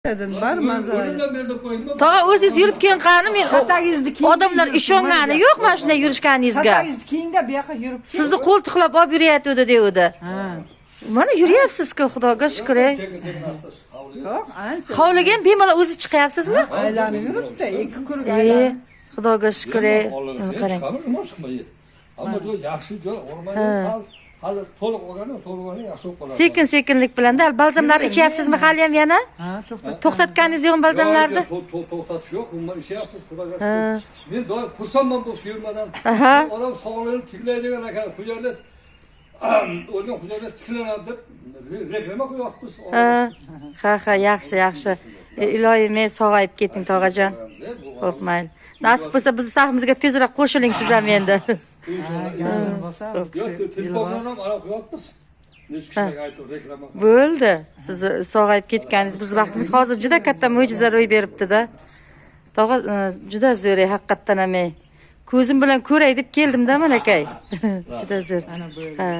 Bor maza. O'rnidan berdi qo'yingmi? Tog'a, o'zingiz yurib keyin qani, men Chatagingizni kiying. Odamlar ishongani yo'q mana shunday yurishganingizga. Chatagingizni kiyingda bu yoqqa yurib. Sizni qo'ltiqlab olib yurayotgandi devdi. Ha. Mana yuryapsiz-ku, Xudoga shukr. Ey. Sekin sekin asta hovliga. Yo'q, ancha. Hovliga ham bemalol o'zi chiqyapsizmi? Aylanib yuribdi, ikki kuruq E, aylanib. Xudoga shukr. Ey. Buni qarang. Chiqamiz, nima chiqmaydi. Ammo joy yaxshi joy, o'rmonda sal hali to'liq olgani, to'liq olgani yaxshi bo'lib qoladi. Sekin sekinlik bilan da balzamlarni ichyapsizmi hali ham yana? Ha, to'xtat. To'xtatganingiz yo'qmi balzamlarni? Yo'q, to'xtatish yo'q, umuman ishlayapmiz, Xudoga shukur. Men doim xursandman bu firmadan. Aha. Odam sog'lig'ini tiklaydigan ekan, hujayra o'lgan hujayra tiklanadi deb reklama qo'yapmiz. Ha, yaxshi, yaxshi. Iloyim, ey, sog'ayib keting, tog'ajon. Qo'rqmang. Nasib bo'lsa, bizni safimizga tezroq qo'shiling siz ham endi. Gazini bo'lsa, bu Yo'q, kishi telefon bilan ham aloqa qilyapmiz. Necha kishilarga aytib reklama qilib. Bo'ldi. Siz sog'ayib ketganingiz biz vaqtimiz hozir juda katta mo'jiza ro'y beribdi-da. Tog'a, juda zo'r, ey, haqiqatdan ham, ey. Ko'zim bilan ko'ray deb keldim-da, malakay. Juda zo'r. Ana bo'ldi. Ha.